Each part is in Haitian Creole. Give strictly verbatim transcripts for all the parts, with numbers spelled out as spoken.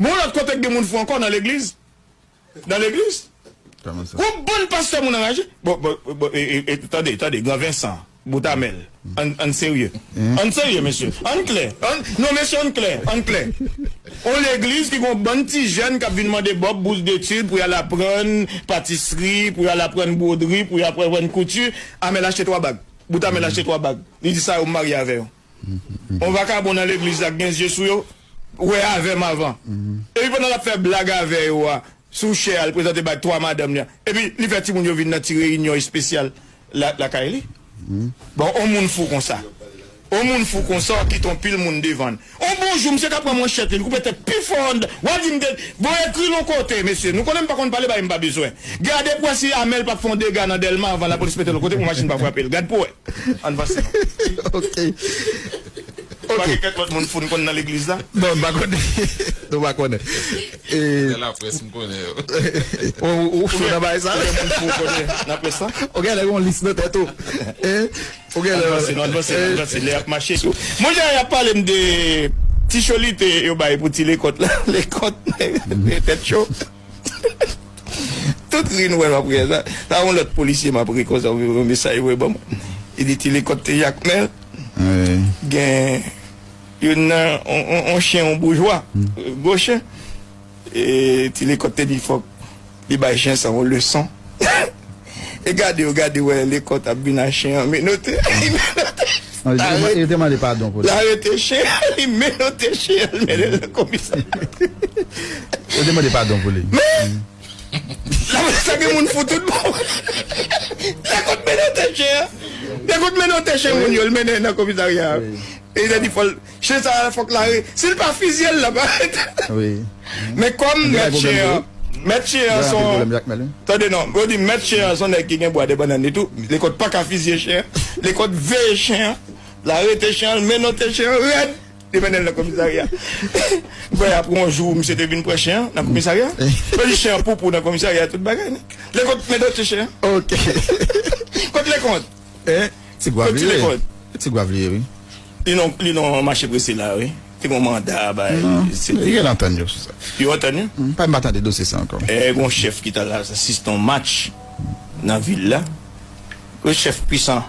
Bon, lòt kote k gen moun fou ankò nan legliz. Nan legliz. Kòman sa? Gon bann pastè moun anraje. Bon, bon, bon, e, e, e, tande, tande, Gran Vensan, bout Amèl. Ann, ann serye. Ann serye, mesye. Ann klè. Ann, non, mesye, ann klè. Ann klè. On legliz ki gon bann ti jèn k ap vin mande Bòb bous detid pou y al aprann patisri, pou y al aprann bwodri, pou y al aprann kouti. Amèl achte twa bag. Bout Amèl achte twa bag. Li di sa yo m marye avè yo. On vakabon nan legliz la k gen zye sou yo, wè avè m avan. Epi pandan l ap fè blag avè yo a, sou chè a, l prezante bay twa madanm li an. Epi li fè timoun yo vin nan ti reyinyon espesyal la, lakay li. Bon, on moun fou konsa. On moun fou konsa, w ap kite on pil moun devan l. On bon jou, misye ka pran manchèt li, l koupe tèt pi fò anndan. W a di m te, bon, ekri l on kote, mesye. Nou konnen m pa konn pale, bagay m pa bezwen. Gade pou wè si Amèl p ap fè on dega nan Dèlma avan lapolis mete l on kote pou machin pa frape l. Gad pou wè. Ann vanse. Ok. Ok. Pa gen kèk lòt moun fou n konn nan legliz la? Non, m pa konnen. Nou pa konnen. E, de laprès, m konnen yo. Ou, ou cho nan bagay sa? Ou gen moun fou w konnen nan près la? Ou gen lè yon lis nan tèt ou. E, ou gen lè. Ann vanse, non, ann vanse, ann vanse. Lè y ap mache sou. Monchè, y ap pale m de ti cholite yo bay pou ti Lekòt la. Lekòt, tèt cho. Tout ri nou wè m ap ri a sa. Sa yon lòt polisye m ap ri konsa, yon mesaj voye ban mwen. Li di ti Lekòt te Jakmèl. Wi. Gen youn nan, on, on, on chen, on boujwa. Gwo chen. E ti Lekòt te di fòk li bay chen sa yon leson. E gade yo, gade wè Lekòt ap vin ak chen an menote. Li menote. Non, li te mande, li te mande padon pou li. L arete chen an, li menote chen an, li mennen l nan komisarya. Yo te mande padon pou li. Men, la, sa gen moun fou tout bon. Lekòt menote chen an. Lekòt menote chen moun yo, l mennen nan komisarya. Wi. E li te di fò l, chen sa a fòk l arete. Si l pa fizye l, l ap arete. Wi. Men kòm mèt chen an, mèt chen an se on, tande non, yo di mèt chen an se on nèg ki gen bwa de bannann li tou. Lekòt pa ka fizye chen an. Lekòt veye chen an. L arete chen an, l menote chen an rèd. Li mennen l nan komisarya. Bon, apre yon jou, misye te vin pran chen an nan komisarya. Yo di chen an poupou nan komisarya, tout bagay. Lekòt menote chen an. Ok. Kot Lekòt? Eh, Ti Gwav li ye. Ti Gwav li ye, wi. Li nan, li nan mache prese la, wi. Te gon manda, bay, non, se li gen antann yo sou sa. Yo antann yo? M pa, m pa tande dosye sa ankò. Eh, gon chèf ki t al asiste yon match nan vil la. Yon chèf pwisan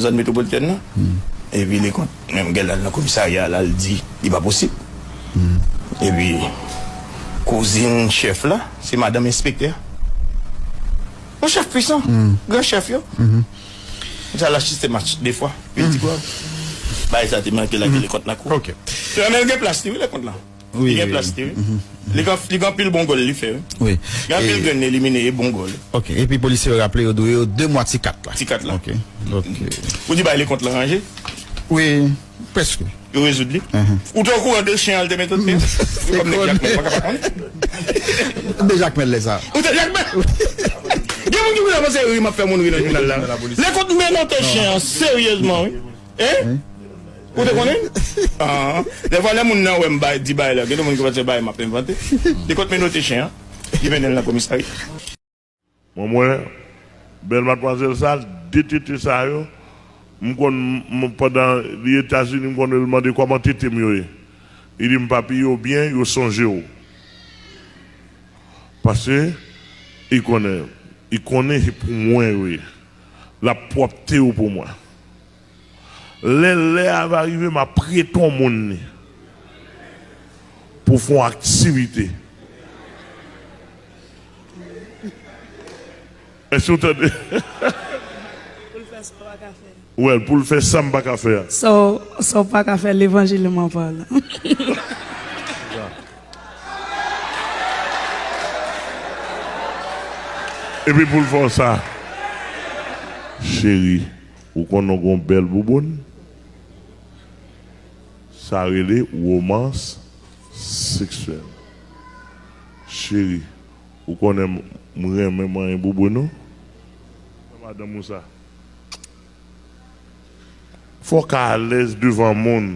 zòn metwopolitèn nan. Epi Lekòt menm gen l al nan komisarya la, l di li pa posib. Epi kouzin chèf la, se madanm enspektè a. Yon chèf pwisan, gran chèf yo. Misye al asiste match de fwa, epi Ti Gwav. Bagay sa te manke lage Lekòt nan kou. Ok. Sèlman l gen plas li, wi, Lekòt la. Wi, li gen plas li, wi. Li gen, li gen anpil bon gòl li fè, wi. Wi. Gen anpil grenn elimine e bon gòl. Ok. Epi polisye yo raple yo dwe yo de mwa ti kat la. Ti kat la. Ok. Ok. Ou di bay Lekòt la ranje? Wi, prèske. Yo rezoud li? Ou te okouran de chen an l te mete? Ou te kòm nèg Jakmèl, pa ka pa konn. De Jakmèl lè sa. Ou te Jakmèl? Gen moun ki konn panse ri m ap fè moun ri nan jounal la. Lekòt menote chen an seryezman, wi. Hein? Ou te konnen? Ah, dèfwa lè moun nan wè m bay, di bay la, gen de moun ki panse bay m ap envante. Lekòt menote chen an, li mennen l nan komisarya. Mwen, mwen, bèl madmwazèl sa, de tete sa yo, m konn, m, pandan li Etazini, m konn l mande kòman tete m yo ye. Li di m, papi, yo byen, yo sonje w. Paske, li konnen, li konnen se pou mwen yo ye. L ap pwòpte yo pou mwen. Lè lè a va rive, m ap prete yon moun li pou fè yon aktivite. Èske w tande? Pou l fè sa w pa ka fè. Well, pou l fè sa m pa ka fè a. Sa w, sa w pa ka fè, levanjil m an pale. Epi pou l fè w sa, cheri, ou konnen w gen yon bèl bouboun? Sa rele womans seksyèl. Cheri, ou konnen m, m renmen manyen bouboun ou? Madanm ou sa. Fò w ka alèz devan moun.